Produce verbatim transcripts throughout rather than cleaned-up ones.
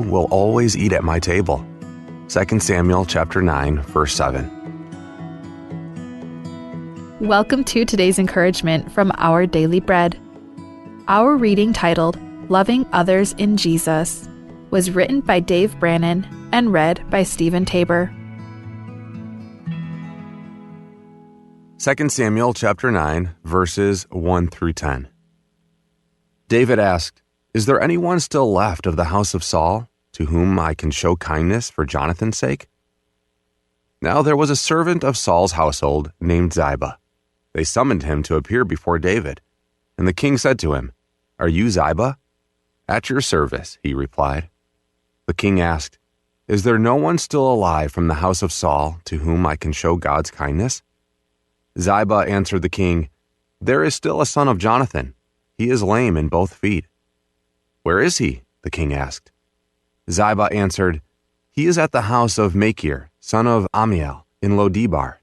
will always eat at my table. Second Samuel chapter nine, verse seven. Welcome to today's encouragement from Our Daily Bread. Our reading, titled Loving Others in Jesus, was written by Dave Brannon and read by Stephen Tabor. Second Samuel chapter nine, verses one through ten. David asked, "Is there anyone still left of the house of Saul to whom I can show kindness for Jonathan's sake?" Now there was a servant of Saul's household named Ziba. They summoned him to appear before David, and the king said to him, "Are you Ziba?" "At your service," he replied. The king asked, "Is there no one still alive from the house of Saul to whom I can show God's kindness?" Ziba answered the king, "There is still a son of Jonathan. He is lame in both feet." "Where is he?" the king asked. Ziba answered, "He is at the house of Machir, son of Ammiel, in Lodebar."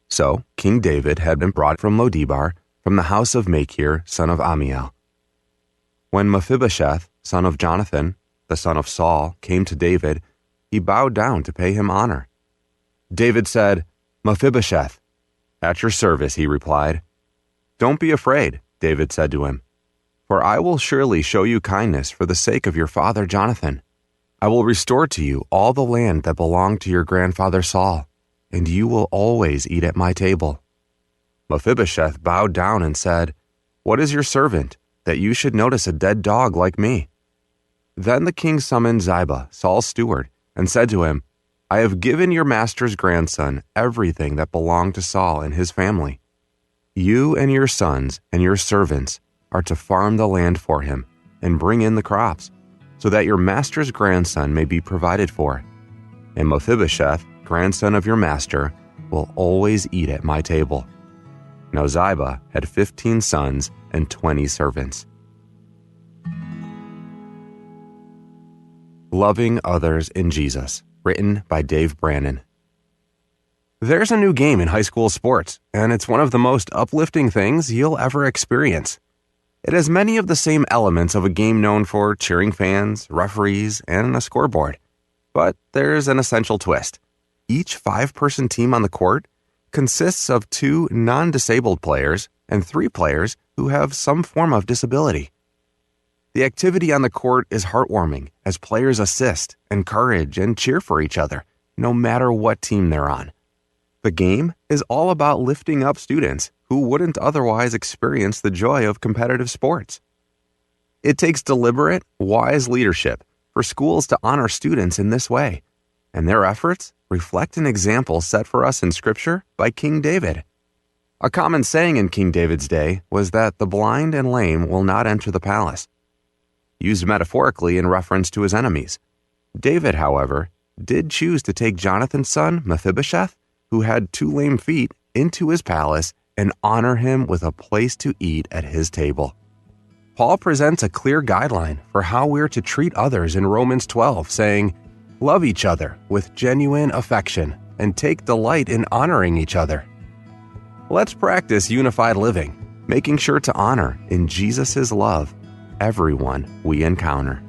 So King David had been brought from Lodebar, from the house of Machir, son of Ammiel. When Mephibosheth, son of Jonathan, the son of Saul, came to David, he bowed down to pay him honor. David said, "Mephibosheth." "At your service," he replied. "Don't be afraid," David said to him, "for I will surely show you kindness for the sake of your father Jonathan. I will restore to you all the land that belonged to your grandfather Saul, and you will always eat at my table." Mephibosheth bowed down and said, "What is your servant, that you should notice a dead dog like me?" Then the king summoned Ziba, Saul's steward, and said to him, "I have given your master's grandson everything that belonged to Saul and his family. You and your sons and your servants are to farm the land for him and bring in the crops, so that your master's grandson may be provided for. And Mephibosheth, grandson of your master, will always eat at my table." Now Ziba had fifteen sons and twenty servants. Loving Others in Jesus, written by Dave Brannon. There's a new game in high school sports, and it's one of the most uplifting things you'll ever experience. It has many of the same elements of a game known for cheering fans, referees, and a scoreboard. But there's an essential twist. Each five-person team on the court consists of two non-disabled players and three players who have some form of disability. The activity on the court is heartwarming as players assist, encourage, and cheer for each other, no matter what team they're on. The game is all about lifting up students who wouldn't otherwise experience the joy of competitive sports. It takes deliberate, wise leadership for schools to honor students in this way, and their efforts reflect an example set for us in Scripture by King David. A common saying in King David's day was that the blind and lame will not enter the palace, used metaphorically in reference to his enemies. David, however, did choose to take Jonathan's son, Mephibosheth, who had two lame feet, into his palace and honor him with a place to eat at his table. Paul presents a clear guideline for how we're to treat others in Romans twelve, saying, "Love each other with genuine affection and take delight in honoring each other." Let's practice unified living, making sure to honor in Jesus' love everyone we encounter.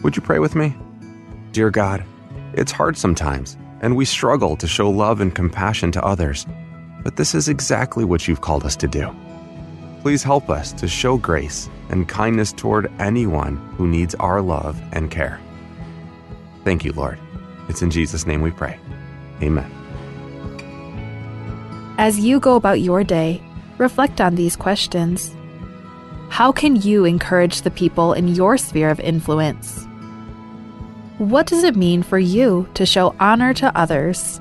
Would you pray with me? Dear God, it's hard sometimes, and we struggle to show love and compassion to others, but this is exactly what you've called us to do. Please help us to show grace and kindness toward anyone who needs our love and care. Thank you, Lord. It's in Jesus' name we pray. Amen. As you go about your day, reflect on these questions. How can you encourage the people in your sphere of influence? What does it mean for you to show honor to others?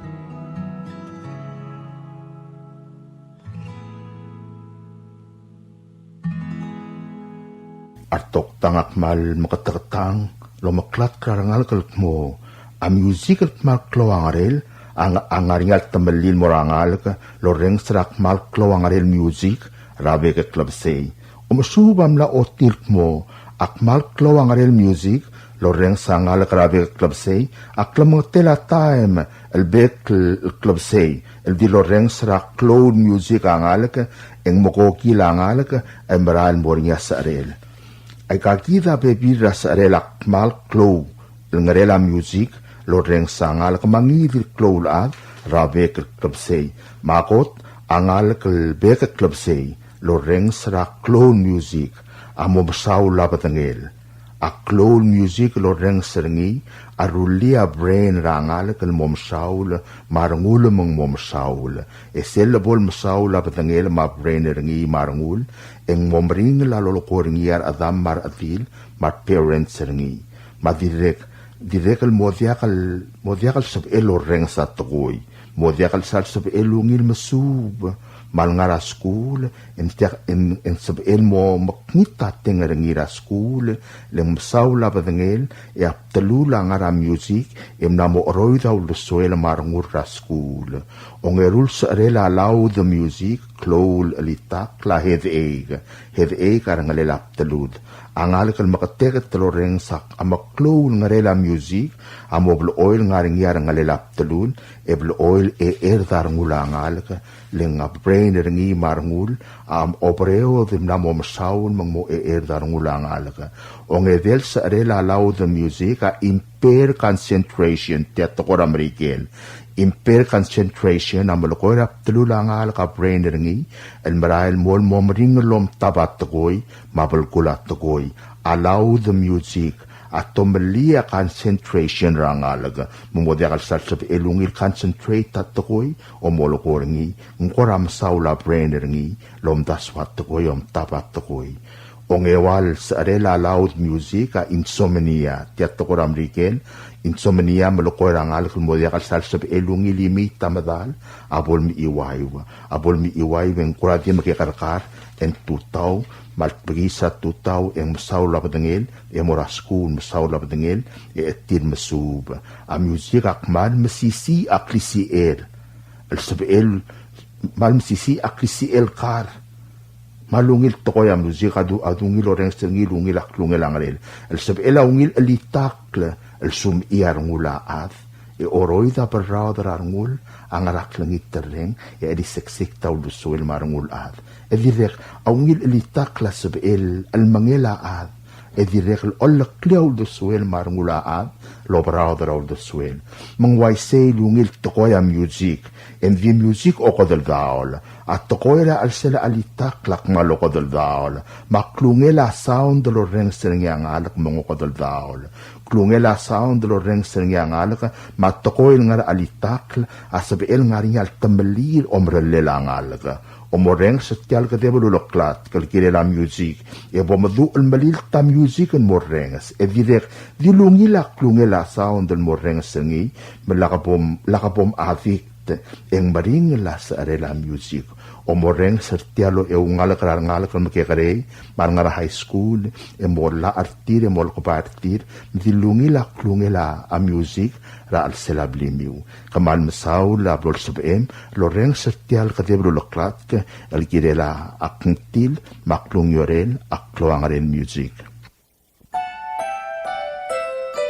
A retoktang a kmal meketeketang el omeklatk er a rengalek el kmo a music el kmal klou a ngerel a ng-, a ngar er ngii a temellel el mo er a ngalek el orrenges er a kmal klou a ngerel music er a bek el klebesei. Omesuub a mla ochotii el kmo a kmal klou a ngerel music el orrenges a ngalek er a bek el klebesei a klemengetel a taem el bek el klebesei el di lorrenges er a klou el music a ngalek e ng mekokil a ngalek e merael el mo er ngii a secherel. Aika kid a bebil er a secherel a kmal klou el ngerel a music el orrenges a ngalek me a ngii di el klou el chad er a bek el klebesei. Me a kot a ngalek el bek el klebesei el orrenges er a klou el music a mo mesaul a bedengel. A klou el music el orrenges er ngii a rullii a brain er a ngalek el mo mesaul me a rengul me ng mo mesaul. E sel lebo el mesaul a bedengel me a brain er ngii me a rengul, e ng mo meringel a lolekoi er ngii a rechedam me a rechedil me a parents er ngii. Me a dirrek, dirrek el mo diak el, mo diak el sebechel el orrenges a tekoi. Mo diak el sal sebechel ungil mesuub me a lengar er a skuul, e ng diak, e ng, e ng sebechel mo mekngit a teng er ngii er a skuul, le ng mesaul a bedengel, e a bdelul a ngar er a music, e mla mo cheroid a uldesuel me a rengul er a skuul. Ongeru el secherel a loud music, klou el chelitakl a headache. Headache a rengelel a bdelud. A ngalek el meketeket el orrenges a meklou el ngerel a music a mo blechoel ngar er ngii a rengelel a bdelud, e blechoel checherd a rengul a ngalek, le ng a brain er ngii me a rengul a obereod e mla mo mesaul me ng mo checherd a rengul a ngalek. Ongedei el secherel a loud music a impair concentration, tia tekoi er a Merikel. Impair concentration a melekoi er a bdelul a ngalek a brain er ngii el merael el mo, mo meringel el omtab a tekoi me a belkul a tekoi. A loud music a tomellii a concentration er a ngalek, me mo diak el sal sebechel ungil concentrate a tekoi, o molekoi er ngii, ng kora mesaul a brain er ngii el omdasu a tekoi, omtab a tekoi. Ongeua el secherel a loud music a insomnia, tia tekoi er a Merikel. Insomnia a melekoi er a ngalek el mo diak el sal sebechel ungil imiit a medal, a bo lemechiuaiu. A bo lemechiuaiu e ng kora di mekekerkar, e ng tutau, me a lebekiis a tutau, e ng mesaul a bedengel, e mo er a skuul mesaul a bedengel, e chetil mesuub. A music a kmal mesisiich a klisichel. El sebechel, kmal mesisiich a klisichel el kar. Me a ungil tekoi a music a du, a dungil orrenges er ngii el ungil a klungel a ngerel. El sebechel a ungil chelitakl el sumechii a rengul a chad, e oroid a berraod er a rengul a ngar er a klengiterreng, e cheliseksek a uldesuel me a rengul a chad. E dirrek, a ungil chelitakl a sebechel el mengel a chad, e dirrek el oleklii a uldesuel me a rengul a chad el oberaod er a uldesuel. Me ng uaisei el ungil tekoi a music, e ng di music okedeldaol. A tekoi er a chelsel a chelitakl a kmal okedeldaol. Me a klungel a sound el orrenges er ngii a ngalek me ng okedeldaol. Klungel a sound el orrenges er ngii a ngalek, me a tekoi el ngar er a chelitakl a sebechel ngar er ngii a ltemellii el omerellel a ngalek. Omorrenges er tia el kedeb el uleklatk el kirel a music, e bo meduch el melilt a music el morrenges. E dirrek, di lungil a klungel a sound el morrenges er ngii, me lak bom, lak bom addict, e ng meringel a secherel a music. Omorrenges er tia el oungalek er a rengalek el mekekerei, me a rengar er a high school, e mo llach er tir, e mo lekebai er tir, me di lungil a klungel a music er a chelsel a blimiu. Kmal mesaul a blo lsebechem el orrenges er tia el kedeb el uleklatk el kirel a kngtil me a klungiolel a klou a ngerel music.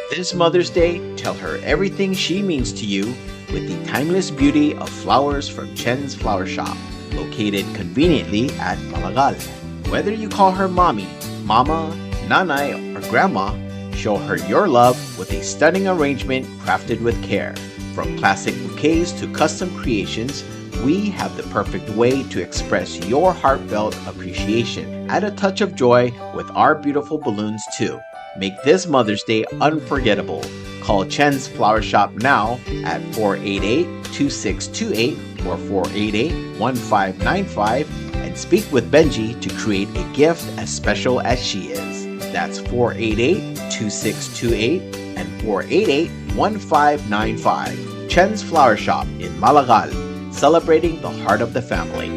This Mother's Day, tell her everything she means to you with the timeless beauty of flowers from Chen's Flower Shop, located conveniently at Malagal. Whether you call her mommy, mama, nanay, or grandma, show her your love with a stunning arrangement crafted with care. From classic bouquets to custom creations, we have the perfect way to express your heartfelt appreciation. Add a touch of joy with our beautiful balloons, too. Make this Mother's Day unforgettable. Call Chen's Flower Shop now at four eight eight, two six two eight or four eight eight, one five nine five and speak with Benji to create a gift as special as she is. That's four eight eight, two six two eight and four eight eight, one five nine five. Chen's Flower Shop in Malagal, celebrating the heart of the family.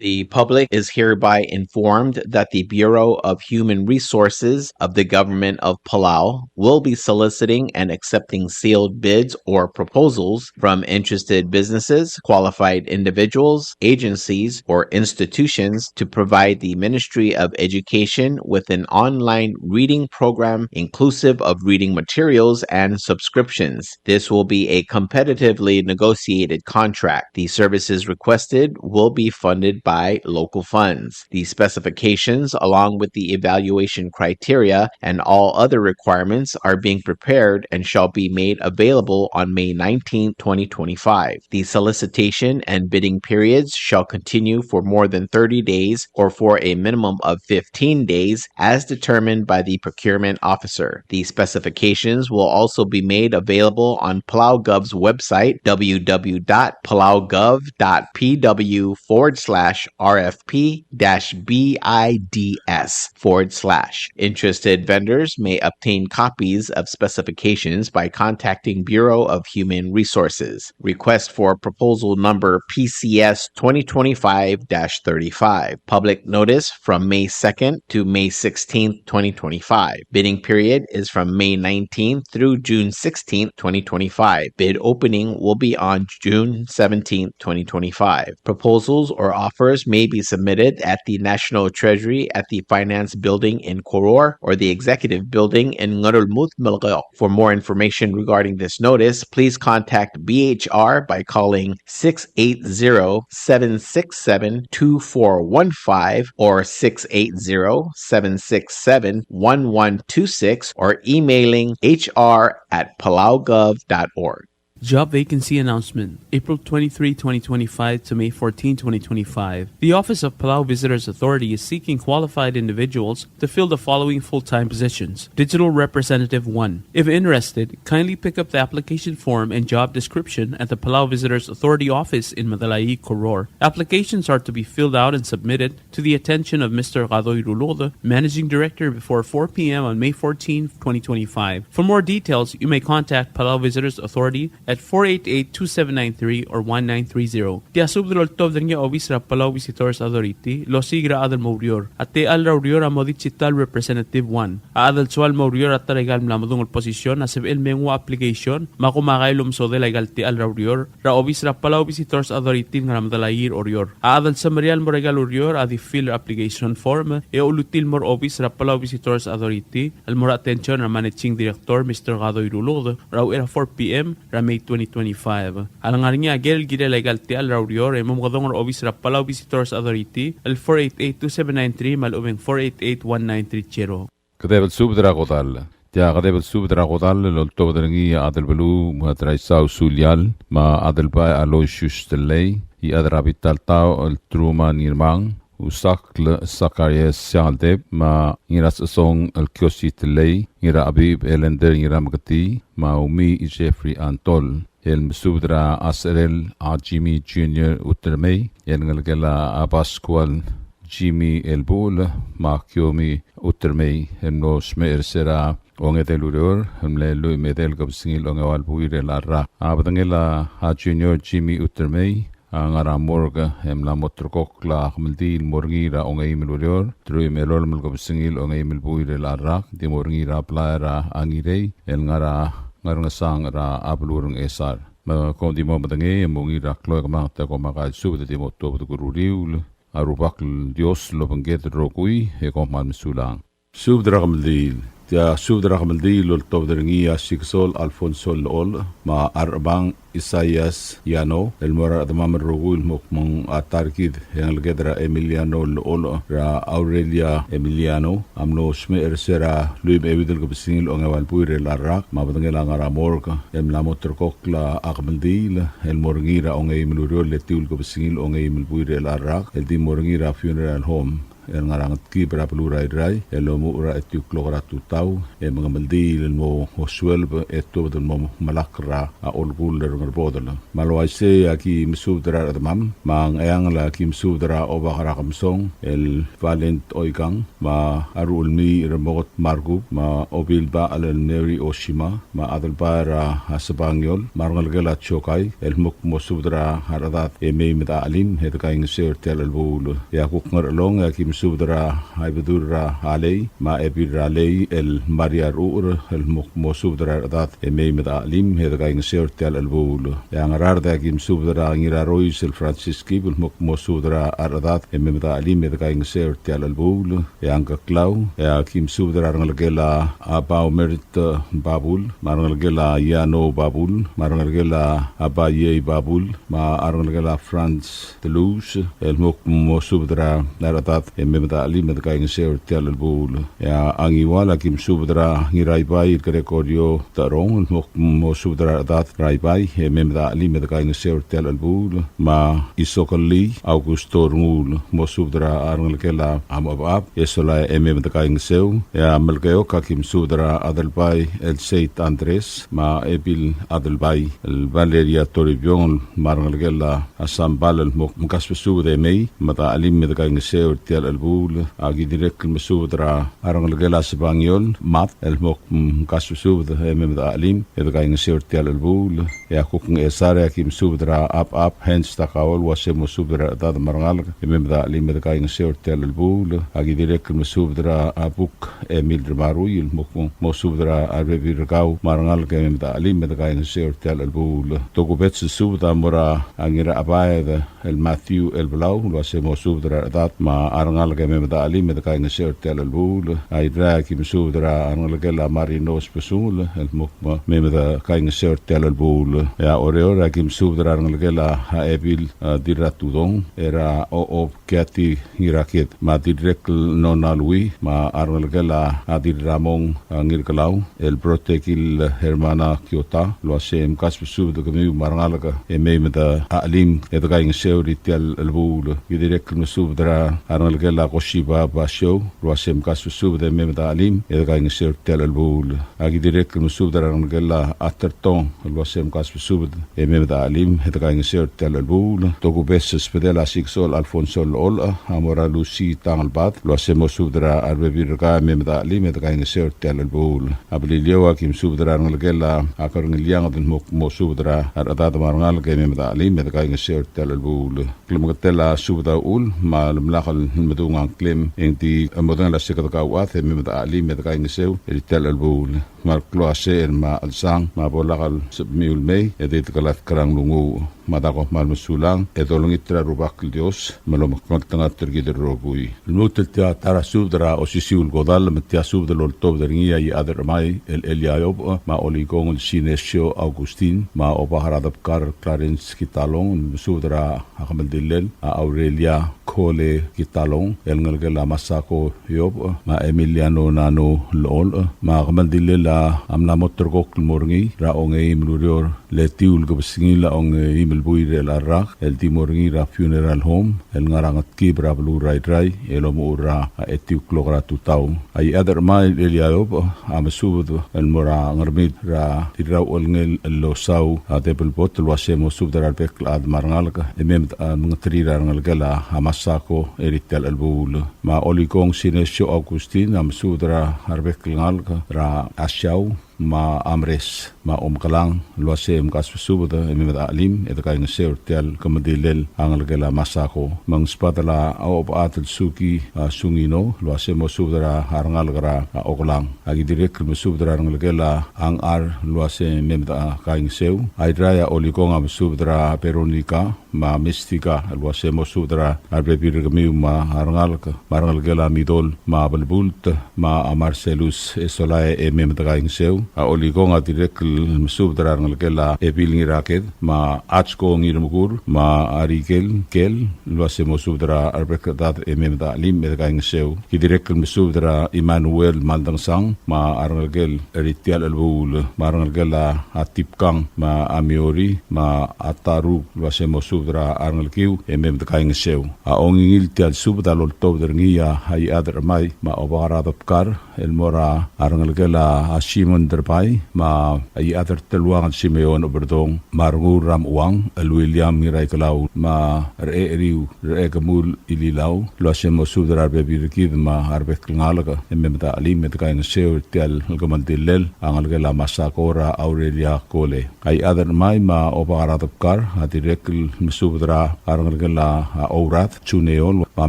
The public is hereby informed that the Bureau of Human Resources of the Government of Palau will be soliciting and accepting sealed bids or proposals from interested businesses, qualified individuals, agencies, or institutions to provide the Ministry of Education with an online reading program inclusive of reading materials and subscriptions. This will be a competitively negotiated contract. The services requested will be funded by by local funds. The specifications, along with the evaluation criteria and all other requirements, are being prepared and shall be made available on May nineteenth, twenty twenty-five. The solicitation and bidding periods shall continue for more than thirty days or for a minimum of fifteen days as determined by the procurement officer. The specifications will also be made available on PalauGov's website, w w w dot palaugov dot p w forward slash r f p dash b i d s forward slash. Interested vendors may obtain copies of specifications by contacting Bureau of Human Resources. Request for proposal number P C S twenty twenty-five dash thirty-five. Public notice from May second to May sixteenth, twenty twenty-five. Bidding period is from May nineteenth through June sixteenth, twenty twenty-five. Bid opening will be on June seventeenth, twenty twenty-five. Proposals or offers may be submitted at the National Treasury at the Finance Building in Koror or the Executive Building in Ngerulmud, Melekeok. For more information regarding this notice, please contact B H R by calling six eight zero, seven six seven, two four one five or six eight zero, seven six seven, one one two six or emailing H R at palaugov dot org. Job vacancy announcement, April twenty-three, twenty twenty-five to May fourteen, twenty twenty-five. The Office of Palau Visitors Authority is seeking qualified individuals to fill the following full-time positions. Digital Representative one. If interested, kindly pick up the application form and job description at the Palau Visitors Authority office in Medalaii, Koror. Applications are to be filled out and submitted to the attention of Mister Kadoi Ruluked, Managing Director, before four p m on May fourteenth, twenty twenty-five. For more details, you may contact Palau Visitors Authority at four eight eight, two seven nine three or one nine three zero. Tia subed el oltobed er ngii a obis er a Palau Visitors Authority el osiik er a chad el mo oureor. A techall er a ureor a mo Digital Representative one. A chad el soal el mo oureor er a ta er aika el mla medung el position a sebechel el me nguu a application me a komakai el omesodel aika el techall er a ureor er a obis er a Palau Visitors Authority el ngar er a Medalaii er Oreor. A chad el semeriar el mo er aika el ureor a di fill er a application form e olutii el mo er a obis er a Palau Visitors Authority el mo er a attention er a Managing Director, Mister Kadoi Ruluked, er a uchei er a four p m er a May twenty twenty-five. A lengar er ngii a ker el kirel aika el techall er a ureor e mo mekedong er a obis er a Palau Visitors Authority el four eight eight, two seven nine three me a lechub e ng four eight eight, one nine three zero. Kedeb el subed er a kodall. Tia kedeb el subed er a kodall el oltobed er ngii a chad el beluu me a Traisau Sulial me a Adelbai Aloysius Tellei, Iechad er a Bitaltaoch el Truman Ngirmang, Usakl Sakarias Sialdeb, me a Ngirasechesong el Kiosi Tellei, Ngirachebib Elender Ngirameketii, me a Umiich Jeffrey Antol. El mesubed er a Aserel a Jimmy Junior Utermei, el ngelekel a Pascual Jimmy Elbuchel, me a Kiomi Utermei, el mlo smecher er se er a ongedei el ureor, el mle lluich me a edei el kebesengil ongeua el buil er chelecha el rak. A bedengel a Junior Jimmy Utermei a ngar er a morgue e mla mo ulterekokl a kemeldiil el mo er ngii er a ongeim el ureor, teruich me a elolem el kebesengil ongeim el buil er chelecha el rak, di mo er ngii er a blai er a Ngirei, el ngar er a Ngerngesang er a beluu er a Ngchesar. Me kom di mo medengei e mo ungil er a klou e kemanget e komakai el subed e di mo tuobed el uriul. A Rubak el Dios a lobengked el rokui e kom kmal mesulang. Subed er a kemeldiil. Tia subed er a kemeldiil el oltobed er ngii a Sikesol Alfonso Llecholech, me a Rechebang Isaias Yano, el mo er a rechedemam el rokui el mo kmo ng a ta er kid e ngeleked er a Emiliano Llecholech er a Aurelia Emiliano, a mlo smecher er se er a lluich me a euid el kebesengil ongeua el buil er chelecha el rak, me a bedengel a ngar er a morgue e mla mo ulterekokl a kemeldiil el mo er ngii er a ongeim el ureor el etiu el kebesengil ongeim el buil er chelecha el rak, el di mo er ngii er a funeral home el ngar er a Ngetkib er a beluu er a Irrai, el omuchel er a etiu el klok er a tutau, e mengemeldiil el mo osueleb e tuobed el mo melakl er a olkull er a Ngerbodel. Me a le uaisei e aki mesubed er a rechedemam, me a Ngcheangel e aki mesubed er a Obak er a Kemesong, el Valent Oikang, me a Ruchelmiich er a Mokot Markub, me a Obilbachel el Mary Oshima, me a Adelbai er a Sebangiol, me a rengelekel a Jokai, el kmo mo subed er a rechedad e mei me de chelim, e de kaingeseu er tia el chelebuul. E a kuk Ngerchelong, e aki subed er a Ibedul er a Alei, me a Ebil er a Alei, el Maria Ruur, el mo, mo subed er a rechedad, e mei me de chelim, e de kaingeseu er tia el chelebuul. E a Ngaraard e aki mesubed er a Ngirarois, el Francis Kib, el mo, mo subed er a rechedad, e mei me de chelim, e de kaingeseu er tia el chelebuul. E a Ngkeklau, e aki mesubed er a rengelekel a Baumert Babul, me a rengelekel a Iano Babul, me a rengelekel a Abayei Babul, me a rengelekel a Franz Delus, el mo, mo subed er a rechedad, e mei me de chelim, e de kaingeseu er tia el chelebuul. E a Ngiwal, aki mesubed er a Ngiraibai, el Gregorio Terong, el mo, mo subed er a rechedad er a Ibai, e mei me de chelim, e de kaingeseu er tia el chelebuul. Me a Isokelii, Augusto Rengul, mo subed er a rengelekel a Mechebechab, e sola e mei me de kaingeseu. E a Melekeok, aki mesubed er a Adelbai, el Seit Andres, me a Ebil Adelbai, el Valeria Toribiong, me a rengelekel a Sambal, el mo mkasbesubed e mei me de chelim, me de kaingeseu er tia el chelebuul. Aki dirrek el mesubed er a rengelekel a Sebangiol Mad, el mo mkasbesubed e mei me de chelim, e de kaingeseu er tia el chelebuul. E a kuk Ngchesar e aki mesubed er a Apap Hens Takaol, el uase mo subed er a rechedad me a rengalek, e mei me de chelim, e de kaingeseu er tia el chelebuul. Aki dirrek el mesubed er a Buk Emil Remarui, el mo, mo subed er a rebebil er kau me a rengalek, e mei me de chelim, e de kaingeseu er tia el chelebuul. Tokubets el subed a mo er a Ngirachebaed el Matthew Elbelau, el uase mo subed er a rechedad me a rengalek, e mei me de chelim, e de kaingeseu er tia el chelebuul. A Irrai e aki mesubed er a rengelekel a Marino Sbesungel, el mo, mo, mei me de kaingeseu er tia el chelebuul. E a Oreor e aki mesubed er a rengelekel a Ebil, a, Dirratudong, er a Ochob Kiati Ngiraked, me a dirrek el Nona Lui, me a rengelekel a Dirramong, a, Ngirkelau, el Brotekil Hermana Kiota, el uase mkasbesubed kemiu me a rengalek, e mei me de chelim, e de kaingeseu er tia el chelebuul. Ki dirrek el mesubed er a rengelekel a Koshiba Basio, el uase mkasbesubed e mei me de chelim, e de kaingeseu er tia el chelebuul. Aki dirrek el mesubed er a rengelekel a Atertong, el uase mkasbesubed e mei me de chelim, e de kaingeseu er tia el chelebuul. Tokubets el subedel a Siksol Alfonso Lolech, a mo er a Lucy Tangelbad, el uase mo subed er a rebebil er kau e mei me de chelim, e de kaingeseu er tia el chelebuul. A Beliliou e aki mesubed er a rengelekel a Kerengeliang, el mo, mo subed er a rechedad me a rengalek, e mei me de chelim, e de kaingeseu er tia el chelebuul. Klemengetel a subed a uchul, me a lemlak el medung a ngklem, e ng di modengei el ua se kede kauchad, e mei me de chelim, e de kaingeseu er tia el chelebuul. Me a klou a secher me a chelsang, me a bo lak el sebechemiu el mei, e di dekelatk er a nglunguuch. Me a da kom kmal mesulang, e dolengit er a Rubak el Dios, me lomekngeltengat er kid el rokui. Lmuut el tia ta er a subed er a osisiu el kodall, me tia subed el oltobed er ngii a Iechad er Chemai el Elia Iobech, me a Olikong el Sinesio Augustin, me a Obak er a Debkar Clarence Kitalong, el mesubed er a kemeldillel a Aurelia Kole Kitalong, el ngelekel a Masako Iobech, me a Emiliano Nano Lolech, me a kemeldillel a mla mo terrekokl el mo er ngii er a ongeim el ureor el etiu el kebesengil a ongeim el buil er chelecha el rak, el di mo er ngii er a funeral home el ngar er a Ngetkib er a beluu er a Irrai, el omuchel er a etiu el klok er a tutau. A Iechad er Chemai el Elia Iobech a mesubed el mo er a Ngermid er a Dirrauchelngel el Losau a Debelbot, el ua se mo subed er a rebek el chad me a rengalek, e mei me de, a, mengeterir a rengelekel a Masako er tia el chelebuul. Me a Olikong Sinesio Augustin a mesubed er a rebek el ngalek er a Asiau, me a Amres, me a Omkelang, el ua se mkasbesubed e mei me de chelim e de kaingeseu er tia el kemeldillel a ngelekel a Masako. Me ng sbadel a Obechad el Suki, a, Sungino, el ua se mo subed er a rengalek er a, a, Okelang. Aki dirrek el mesubed er a rengelekel a Ngchar, el ua se mei me de, a, kaingeseu. A Irrai a Olikong a mesubed er a Veronica, me a Mistika, el ua se mo subed er a rebebil er kemiu me a rengalek, me a rengelekel a Midol, me a Belbult, me a Marcelus, e solae e mei me de kaingeseu. A Olikong a dirrek el mesubed er a rengelekel a Ebil Ngiraked, me a Atsko Ngirmekur, me a Rikel Kel, el ua se mo subed er a rebek el chad e mei me de chelim e de kaingeseu. Ki dirrek el mesubed er a Emmanuel Maldengsang, me a rengelekel er tia el chelebuul, me a rengelekel a Tipkang, me a Miori, me a Taruk, el ua se mo subed er a rengelekiu e mei me de kaingeseu. A ongingil tia el subed a loltobed er ngii a Iechad er Chemai, me a Obak er a Debkar, el mo er a rengelekel a Simon Erbai, me a Iechad er Teluang el Simeon Oberdong, me a Renguul er a Mechuang el William Ngiraikelau, me a Recheriu Rechekemul Ililau, el uase mo subed er a rebebil er kid me a rebek el ngalek e mei me de chelim e de kaingeseu er tia el kemeldillel a ngelekel a Masako er a Aurelia Kole. A Iechad er Chemai me a Obak er a Debkar a dirrek el mesubed er a rengelekel a Ourad Juneol, me a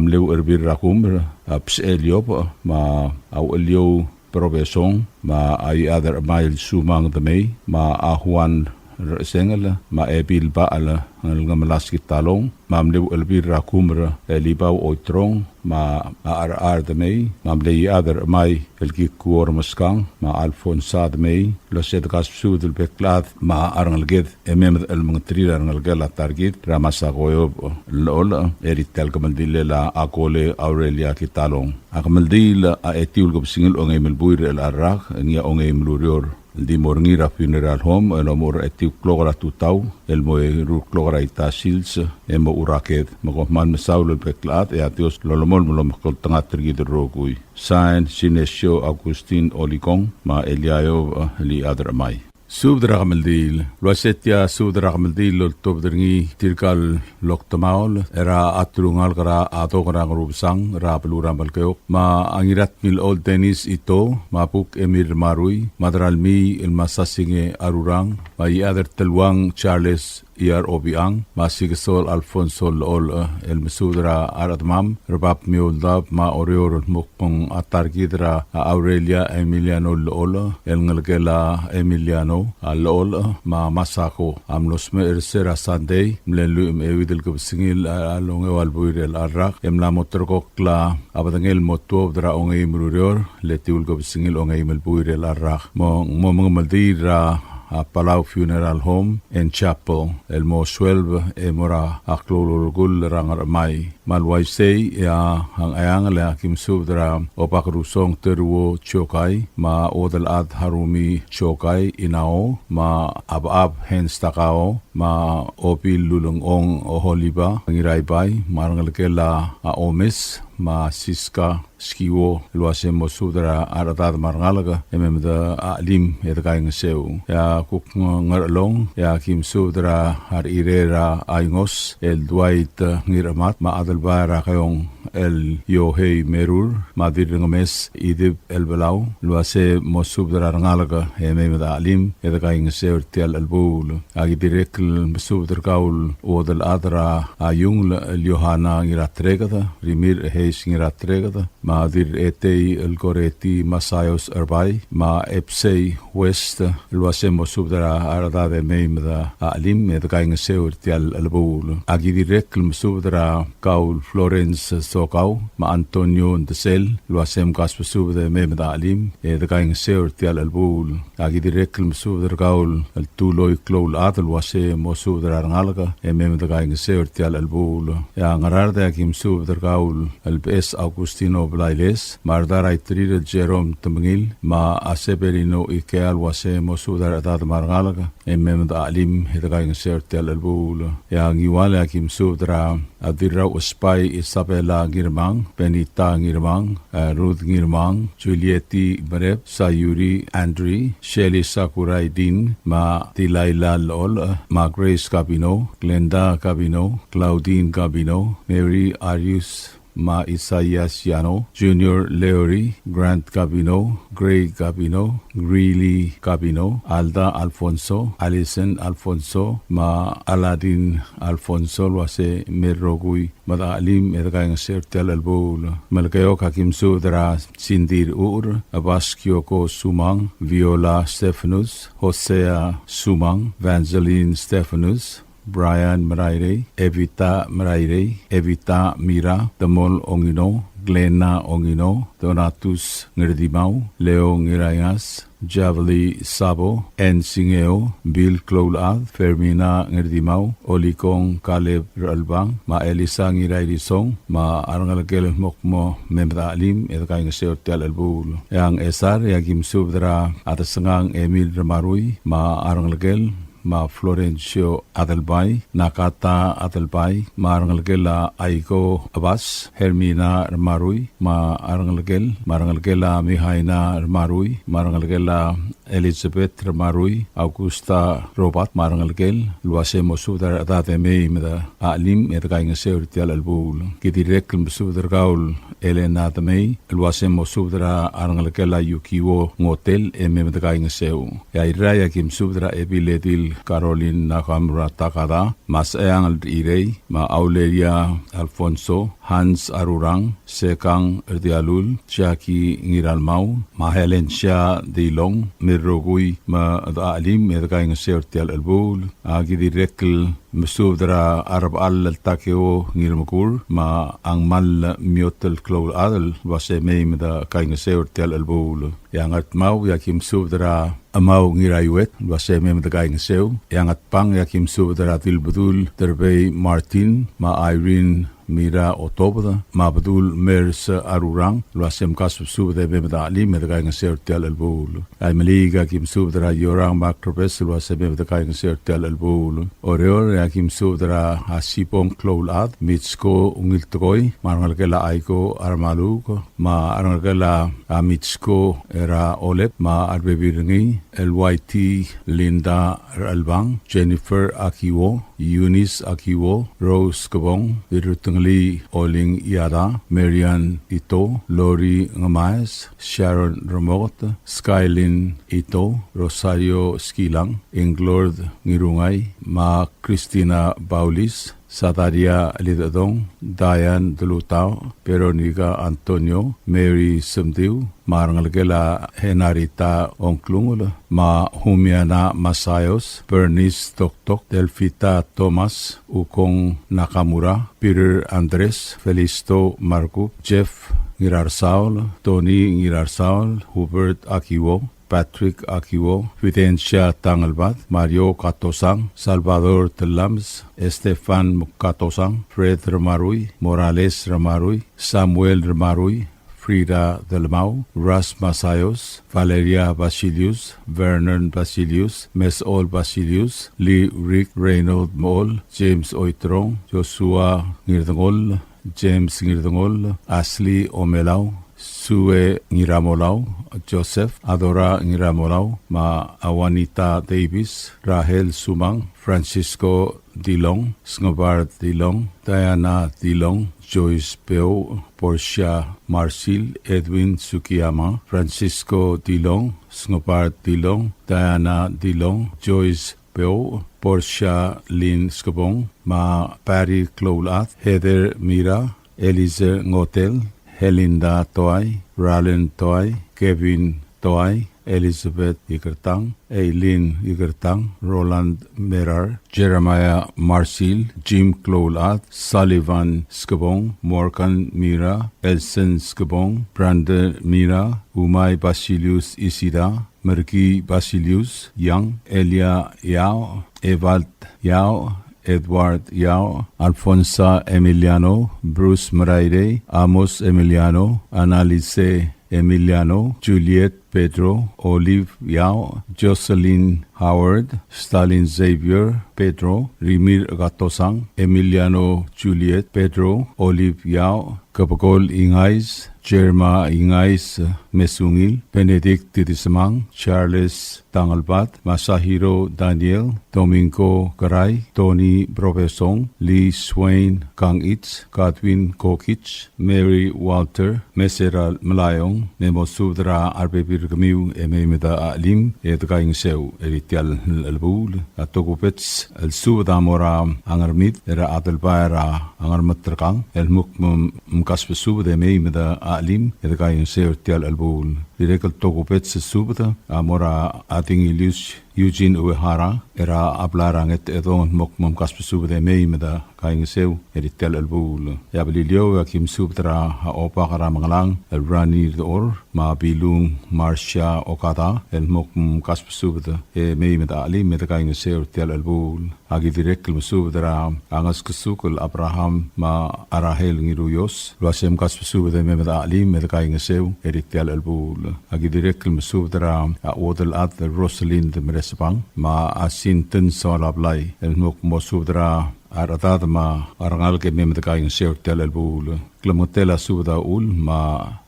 mle Ucherbil er a Kumer a Bsechel Iobech, me a Ucheliou Probesong, me a Iechad er Chemai el Sumang Demei, me a Juan Rechesengel, me a Ebil Bachel Ngelngemelas Kitalong, me a mle Uchelbil er a Kumer Elibau Oiterong, me a Cherechar Demei, me a mle Iechad er Chemai el Kikuo Remeskang, me a Alfonsa Demei, el uase de kasbesubed el bek el chad me a rengeleked e mei me de chelemengeterir a rengelekel a ta er kid er a Masako Iobech el Llecholech er tia el kemeldillel a Kole Aurelia Kitalong. A kemeldiil a etiu el kebesengil a ongeim el buil er chelecha el rak, ngii a ongeim el ureor, el di mo er ngii er a funeral home el omuchel er a etiu el klok er a tutau el mo eru el klok er a ita sils e mochu er a ked. Me kom kmal mesaul el bek el chad e a Dios a lolemolem el omekngeltengat er kid el rokui. Sign, Sinesio Augustin Olikong, me a Elia Iobech el Iechad er Chemai. Subed er a kemeldiil. El uase tia subed er a kemeldiil el oltobed er ngii tirka el okdemaol er a telungalek er a Adong er a Ngerubesang er a beluu er a Melekeok, me a Ngiratmilechol Dennis Ito, me a Buk Emil Marui, me a Deralmii el Masasinge Arurang, me a Iechad er Teluang Charles Iar Obichang, me a Sikesol Alfonso Llecholech, el mesubed er a rechedemam er a Bab Mioldab me a Oreor el mo kmo a ta er kid er a Aurelia Emiliano Llecholech, el ngelekel a Emiliano a Llecholech me a Masako a mlo smecher er se er a Sandei, mle lluich me a euid el kebesengil a ongeua el buil er chelecha el rak, e mla mo ulterekokl a bedengel el mo tuobed er a ongeim el ureor, el etiu el kebesengil a ongeim el buil er chelecha el rak. Mo, mo mengemeldiil er a a Palau Funeral Home and Chapel, el mo sueleb e mo er a klou el olekull er a Ngerchemai. Me a le uaisei e a Ngcheangel e aki mesubed er a Obakrusong Teruo Chokai, me a Uodelchad Harumi Chokai Inao, me a Abab Hens Takao, me a Obil Lulengchong Oholiba Ngiraibai, me a rengelekel a Omes, me a Siska Skiwo, el uase mo subed er a rechedad me a rengalek e mei me de chelim e de kaingeseu. E a kuk Ngerchelong e aki mesubed er a rechirei er a Aingos el Dwight Ngirchemat, me a Adelbai er a Keong el Yohei Merur, me a Dirrengemes Idib el Belau, el uase mo subed er a rengalek e mei me de chelim e de kaingeseu er tia el chelebuul. Aki dirrek el mesubed er kau el Uodelchad er a Iungel el Yohana Ngiratreked, Rimirch Heis Ngiratreked, me a Dirretei el Koreti Masaios Erbai, me a Epsei West, el uase mo subed er a rechedad e mei me de chelim e de kaingeseu er tia el chelebuul. Aki dirrek el mesubed er kau el Florence Sokau, me a Antonio Ndesel, el uase mkasbesubed e mei me de chelim e de kaingeseu er tia el chelebuul. Aki dirrek el mesubed er kau el Tuloi Kloulchad el uase mo subed er a rengalek e mei me de kaingeseu er tia el chelebuul. E a Ngaraard e aki mesubed er kau el Beches Augustino Blailes, me a Rdaraiterir el Jerome Temengil, me a Severino Ikea el uase mo subed er a rechedad me a rengalek e mei me de chelim e de kaingeseu er tia el chelebuul. E a Ngiwal e aki mesubed er a Dirrau Espai Isabela Ngirmang, Benita Ngirmang, e, Ruth Ngirmang, Julieti Merep, Sayuri Andri, Shelly Sakurai Dean, me a Dilaila Lol, me a Grace Gabino, Glenda Gabino, Claudine Gabino, Mary Arius, me a Isaias Yano, Junior Leory, Grant Gabino, Gray Gabino, Greeley Gabino, Alda Alfonso, Alison Alfonso, me a Aladin Alfonso, el uase mei el rokui me de chelim e de kaingeseu er tia el chelebuul. Melekeok a ki mesubed er a Sindir Ur, Abas Kioko Sumang, Viola Stephanus, Hosea Sumang, Vangeline Stephanus, Brian Merairei, Evita Merairei, Evita Mira, Temol Ongino, Glena Ongino, Donatus Ngirdimau, Leo Ngiraingas, Javeli Sabo, Ann Singeo, Bill Kloulchad, Fermina Ngirdimau, Olikong Caleb Ralbang, me a Elisa Ngirairisong, me a rengelekel el mo kmo mei me de chelim e de kaingeseu er tia el chelebuul. E a Ngchesar e a ki mesubed er a Desengang Emil Remarui, me a rengelekel, me a Florencio Adelbai, Nakata Adelbai, me a rengelekel a Aiko Abas, Hermina Remarui, me a rengelekel, me a rengelekel a Mihaina Remarui, me a rengelekel a Elizabeth Remarui, Augusta Robert, me a rengelekel, el uase mo subed er a rechedad e mei me de chelim e de kaingeseu er tia el chelebuul. Ki dirrek el mesubed er kau el Elena Demei, el uase mo subed er a rengelekel a Yukio Ngotel e mei me de kaingeseu. E a Irrai a ki mesubed er a Ebil Edil Caroline Nakamura Takada, me a Seang el Irei, me a Auleria Alfonso, Hans Arurang, Sekang Erdialul, Jackie Ngiralmau, me a Helencia Dilong, me rokui me de chelim e de kaingeseu er tia el chelebuul. A ki dirrek el mesubed er a Rebechall el Takeo Ngirmekur, me a Ngmal Miotel Kloulechad, el uase mei me de kaingeseu er tia el chelebuul. E a Ngardmau, e a ki mesubed er a Chemau Ngiraiuet, el uase mei me de kaingeseu. E a Ngatpang, e a ki mesubed er a Dilbedul Derbei Martin, me a Irene Mira Otobed, me a Bedul Mers Arurang, el uase mkasbesubed e mei me de chelim e de kaingeseu er tia el chelebuul. A Imeliik, e a ki mesubed er a Iorang Mark Rebes, el uase mei me de kaingeseu er tia el chelebuul. Oreor, e a ki mesubed er a Sibong Kloulechad, Mitsko Ungiltekoi, me a rengelekel a Aiko Aramaluk, me a rengelekel a Mitsko er a Olep, me a rebebil er ngii, el Waiti Linda Rechelbang, Jennifer Akiwo, Eunice Akiwo, Rose Kebong, Dirrutengelii Oling Iada, Marian Ito, Lori Ngemaes, Sharon Remoket, Skylin Ito, Rosario Skilang, Inglord Ngirungai, me a Christina Baulis, Sadaria Lidedong, Diane Delutao, Veronica Antonio, Mary Semdiu, me a rengelekel a Henarita Ongklungel, me a Humiana Masayos, Bernice Toktok, Delfita Thomas, Ukong Nakamura, Peter Andres, Felisto Markup, Jeff Ngirarsaol, Tony Ngirarsaol, Hubert Akiwo, Patrick Akiwo, Fidencia Tangelbad, Mario Katosang, Salvador Telames, Estefan Katosang, Fred Remarui, Morales Remarui, Samuel Remarui, Frida Delmau, Ras Masayos, Valeria Basilius, Vernon Basilius, Mesol Basilius, Lee Rick Reynold Mol, James Oitrong, Joshua Ngirdengol, James Ngirdengol, Ashley Omelau, Sue Ngiramolau, Joseph Adora Ngiramolau, me a Juanita Davis, Rahel Sumang, Francisco Dilong, Sngebard Dilong, Diana Dilong, Joyce Peu, Portia Marsil, Edwin Sukiyama, Francisco Dilong, Sngebard Dilong, Diana Dilong, Joyce Peu, Portia Lynn Skebong, me a Patty Kloulechad, Heather Mira, Eliezer Ngotel, Helinda Toai, Ralen Toai, Kevin Toai, Elizabeth Ikertang, Eileen Ikertang, Roland Merar, Jeremiah Marsil, Jim Kloulechad, Sullivan Skebong, Morgan Mira, Elsen Skebong, Brandon Mira, Umai Basilius Isida, Merki Basilius Yang, Elia Yao, Evald Yao, Edward Yao, Alfonsa Emiliano, Bruce Merairei, Amos Emiliano, Annalise Emiliano, Juliet Pedro, Olive Yao, Jocelyn Howard, Stalin Xavier Pedro, Rimir Gatosang, Emiliano Juliet Pedro, Olive Yao, Kebekol Ingais, Jerma Ingais, Mesungil, Benedict Tidisemang, Charles Tangelbad, Masahiro Daniel, Domingo Garay, Tony Brobesong, Lee Swain Kangich, Godwin Kokich, Mary Walter, Mesera Melayong, me mo subed er a rebebil er kemiu e mei me de chelim e de kaingeseu er tia el chelebuul. A tokubets el subed a mo er a Ngermid er a Adelbai er a Ngermeterkang, el kmo mkasbesubed e mei me de chelim e de kaingeseu er tia el chelebuul. Dirrek el tokubets el subed a mo er a Adingilius Eugene Uehara er a blai er a Ngetedong, el kmo mkasbesubed e mei me de kaingeseu er tia el chelebuul. E a Beliliou e a ki mesubed er a Obak er a Mengellang el Rani Rdechor, me a Bilung Marcia Okada, el kmo mkasbesubed e mei me de chelim e de kaingeseu er tia el chelebuul. A ki dirrek el mesubed er a Ngeskesuk el Abraham me a Rahel Ngiruios, el uase mkasbesubed e mei me de chelim e de kaingeseu er tia el chelebuul. Aki dirrek el mesubed er a Uodelchad Rosalind Meresbang, me a Sinten Soalablai, el mo kmo subed er a rechedad me a rengalek e mei me dekaingeseu er tia el chelebuul. Klemengetel a subed a uchul me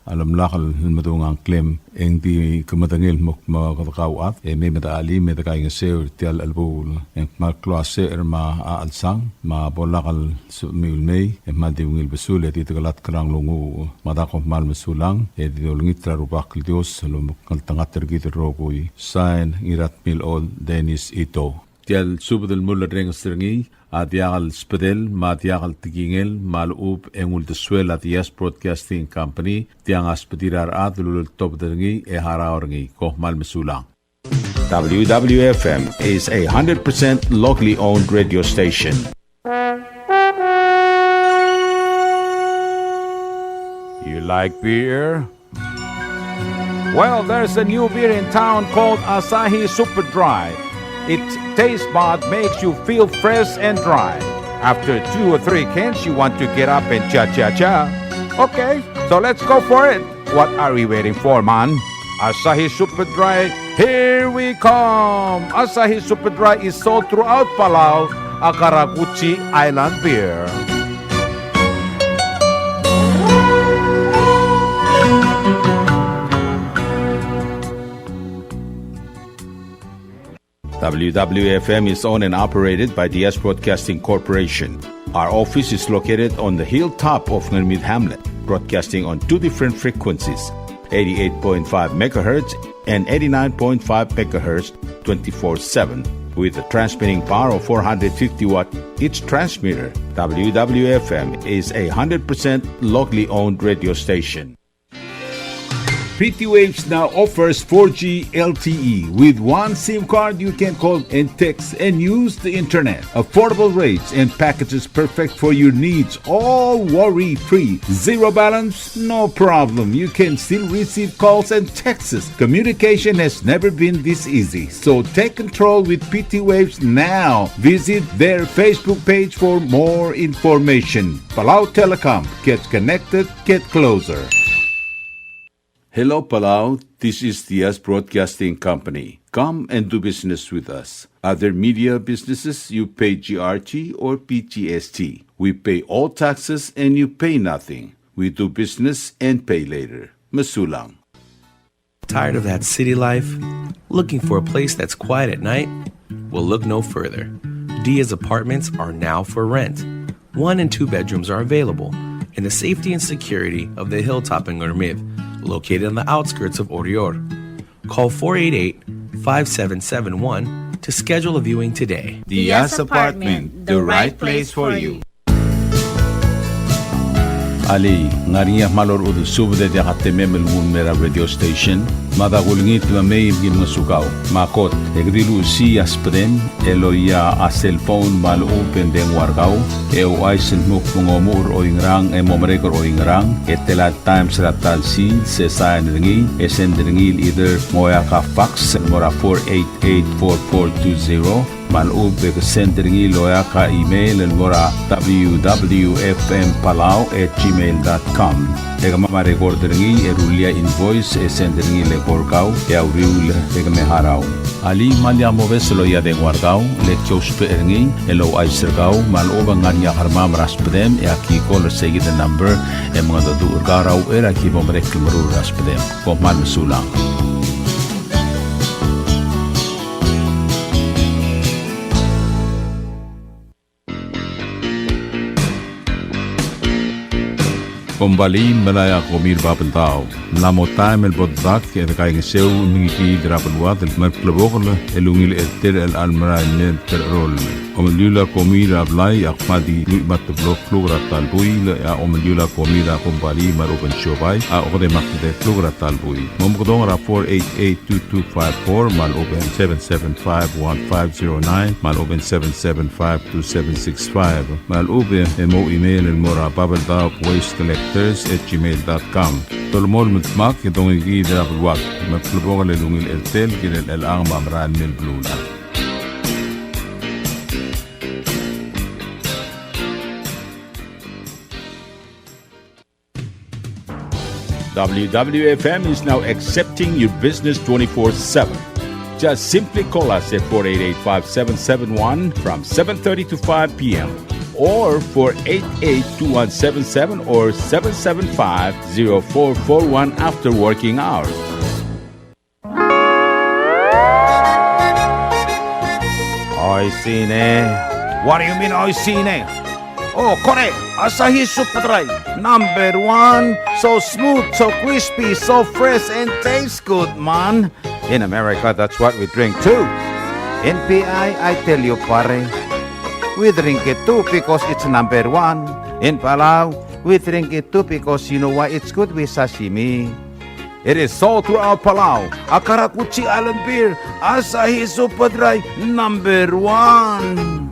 a lemlak el medung a ngklem, e ng di ke medengei el mo kmo kede kauchad e mei me dechelim e dekaingeseu er tia el chelebuul. E ng kmal klou a secher me a chelsang, me a bo lak el sebechemiu el mei, e kmal di ungil besul e di dekelatk er a nglunguuch. Me a da kom kmal mesulang, e di olengit er a Rubak el Dios el omekngeltengat er kid el rokui. Sign, Ngiratmilechol Dennis Ito. Tia el subed el mulerrenges er ngii a diak el sbedel me a diak el tekingel me a lechub e ng uldesuel a Diaz Broadcasting Company, tiang a sbedir a rechad el uleltobed er ngii e harau er ngii. Kom kmal mesulang. W W F M is a hundred percent locally owned radio station. You like beer? Well, there's a new beer in town called Asahi Super Dry. Its taste bud makes you feel fresh and dry. After two or three cans, you want to get up and cha-cha-cha. Okay, so let's go for it. What are we waiting for, man? Asahi Super Dry, here we come! Asahi Super Dry is sold throughout Palau, a karakuchi island beer. W W F M is owned and operated by Diaz Broadcasting Corporation. Our office is located on the hilltop of Ngermid Hamlet, broadcasting on two different frequencies, eighty-eight point five megahertz and eighty-nine point five megahertz, twenty-four seven, with a transmitting power of four hundred fifty watt each transmitter. W W F M is a hundred percent locally owned radio station. Pretty Waves now offers four G L T E. With one SIM card, you can call and text and use the internet. Affordable rates and packages perfect for your needs, all worry-free. Zero balance? No problem. You can still receive calls and texts. Communication has never been this easy. So take control with P T Waves now. Visit their Facebook page for more information. Palau Telecom. Get connected. Get closer. Hello, Palau. This is Diaz Broadcasting Company. Come and do business with us. Other media businesses, you pay G R T or P G S T. We pay all taxes and you pay nothing. We do business and pay later. Mesulang. Tired of that city life? Looking for a place that's quiet at night? Well, look no further. Diaz Apartments are now for rent. One and two bedrooms are available in the safety and security of the hilltop in Ngermid, located on the outskirts of Oreor. Call four eight eight, five seven seven one to schedule a viewing today. Diaz Apartment, the right place for you. Alii, ng ngar er ngii a kmal orechudel subed e diak a temem el nguu el mei er a radio station? Mada kulengit me mei me ki ngosukau. Me a kot, e ke di luchesii a sbedem el oia a cell phone me a lechub e ng dengua er kau, e ouchais el dmu kmo ng omuchel er oingerang e mo merek er oingerang, e tela el times er a ta el sils, e sain er ngii, e send er ngii el either ng oeak a fax el mo er a four eight eight four four two zero, me a lechub e ke send er ngii el oeak a email el mo er a W W F M Palau at gmail dot com. E kemam a record er ngii e rullii a invoice e send er ngii el eko er kau e a uriul e ke me harau. Alii, me lak mobes el oia a dengua er kau, le ki ousbech er ngii el ouchais er kau me a lechub e ng ngar er ngii a kermam er a sbedem e aki call er seikid el number e mengedecheduch er kau er a uchei er a ki bo merek el meruul er a sbedem. Kom kmal mesulang. Kombalii, melai a komi er a Babeldaob. Ng mla mo taem el bo dedak e dekaingeseu el mengikiid er a beluad el mer klebokel el ungil er tir el merael mei el tereroll. Omeliul a komi er a blai a kmal di lluich me a teblo el kluk er a ta el buil, e a omeliul a komi er a kombalii me a lechub e ng siobai a okedei me a tede el kluk er a ta el buil. Mo mekedong er a four eight eight two two five four me a lechub e ng seven seven five one five zero nine me a lechub e ng seven seven five two seven six five. Me a lechub e mo email el mo er a Babeldaob Waste Collectors at gmail dot com. Dolemolem el dmak e dongikiid er a beluad. Me klebokel el ungil er tir el kirel chelechang me a merael mei el beluulechad. W W F M is now accepting your business twenty-four seven. Just simply call us at four eight eight, five seven seven one from seven thirty to five p m, or four eight eight, two one seven seven or seven seven five, zero four four one after working hours. Oishii ne. What do you mean, oishii ne? Oh, kore, Asahi Super Dry, number one. So smooth, so crispy, so fresh, and tastes good, man. In America, that's what we drink too. In P I, I tell you, pare, we drink it too because it's number one. In Palau, we drink it too because you know why? It's good with sashimi. It is sold throughout Palau. A karakuchi island beer, Asahi Super Dry, number one.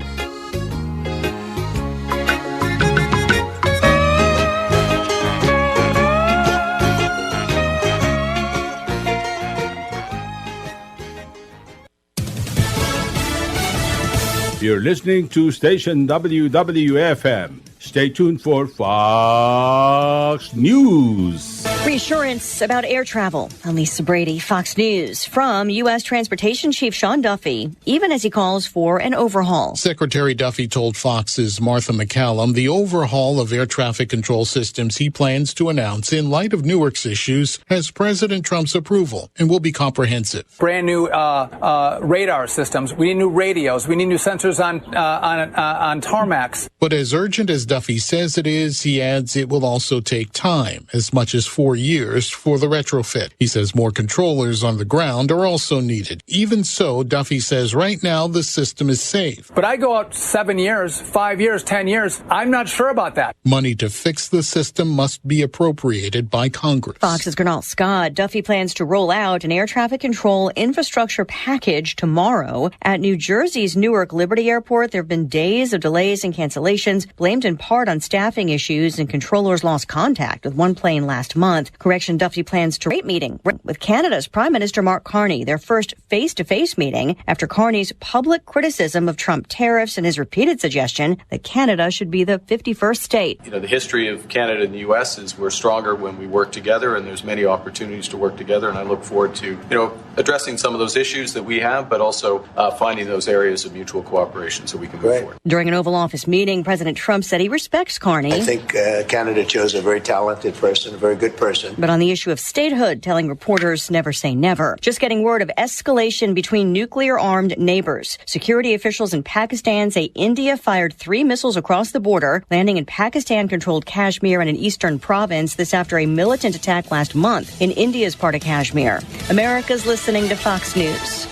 You're listening to station W W F M. Stay tuned for Fox News. Reassurance about air travel. I'm Lisa Brady, Fox News. From U S Transportation Chief Sean Duffy, even as he calls for an overhaul. Secretary Duffy told Fox's Martha McCallum the overhaul of air traffic control systems he plans to announce in light of Newark's issues has President Trump's approval and will be comprehensive. Brand new, uh, uh, radar systems. We need new radios. We need new sensors on, uh, on, uh, on tarmacs. But as urgent as Duffy says it is, he adds it will also take time, as much as four years, for the retrofit. He says more controllers on the ground are also needed. Even so, Duffy says right now the system is safe. But I go out seven years, five years, ten years. I'm not sure about that. Money to fix the system must be appropriated by Congress. Fox's Gurnal Scott. Duffy plans to roll out an air traffic control infrastructure package tomorrow. At New Jersey's Newark Liberty Airport, there have been days of delays and cancellations, blamed in part on staffing issues, and controllers lost contact with one plane last month. Correction, Duffy plans to rate meeting with Canada's Prime Minister Mark Carney, their first face-to-face meeting after Carney's public criticism of Trump tariffs and his repeated suggestion that Canada should be the fifty-first state. You know, the history of Canada and the U S is we're stronger when we work together, and there's many opportunities to work together, and I look forward to, you know, addressing some of those issues that we have, but also, uh, finding those areas of mutual cooperation so we can move forward. During an Oval Office meeting, President Trump said he respects Carney. I think, uh, Canada chose a very talented person, a very good person. But on the issue of statehood, telling reporters never say never. Just getting word of escalation between nuclear-armed neighbors. Security officials in Pakistan say India fired three missiles across the border, landing in Pakistan-controlled Kashmir and an eastern province. This after a militant attack last month in India's part of Kashmir. America's listening to Fox News.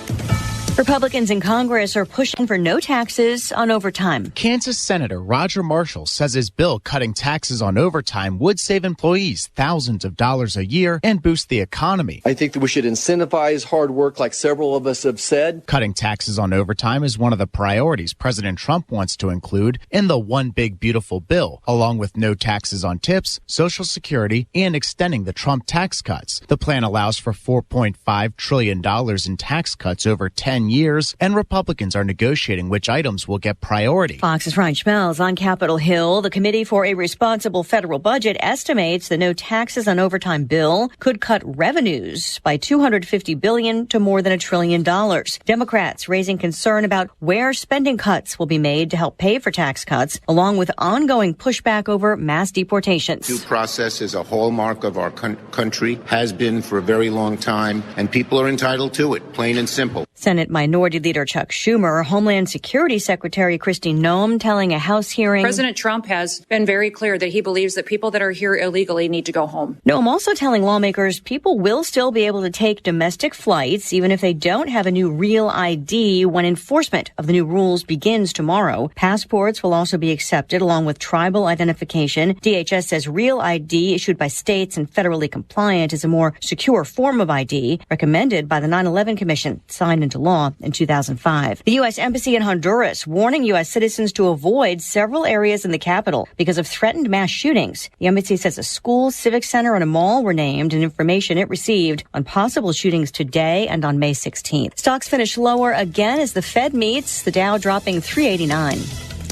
Republicans in Congress are pushing for no taxes on overtime. Kansas Senator Roger Marshall says his bill cutting taxes on overtime would save employees thousands of dollars a year and boost the economy. I think that we should incentivize hard work, like several of us have said. Cutting taxes on overtime is one of the priorities President Trump wants to include in the One Big Beautiful Bill, along with no taxes on tips, Social Security, and extending the Trump tax cuts. The plan allows for four point five trillion dollars in tax cuts over ten years, and Republicans are negotiating which items will get priority. Fox's Ryan Schmelz on Capitol Hill. The Committee for a Responsible Federal Budget estimates the no taxes on overtime bill could cut revenues by two hundred fifty billion to more than a trillion dollars. Democrats raising concern about where spending cuts will be made to help pay for tax cuts, along with ongoing pushback over mass deportations. Due process is a hallmark of our coun- country, has been for a very long time, and people are entitled to it, plain and simple. Senate Minority Leader Chuck Schumer, Homeland Security Secretary Kristi Noem telling a House hearing. President Trump has been very clear that he believes that people that are here illegally need to go home. Noem also telling lawmakers people will still be able to take domestic flights, even if they don't have a new Real I D, when enforcement of the new rules begins tomorrow. Passports will also be accepted, along with tribal identification. D H S says Real I D issued by states and federally compliant is a more secure form of I D, recommended by the nine eleven Commission, signed into law in two thousand five. The U S Embassy in Honduras warning U S citizens to avoid several areas in the capital because of threatened mass shootings. The embassy says a school, civic center, and a mall were named in information it received on possible shootings today and on May sixteenth. Stocks finished lower again as the Fed meets, the Dow dropping three eighty-nine.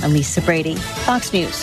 I'm Lisa Brady, Fox News.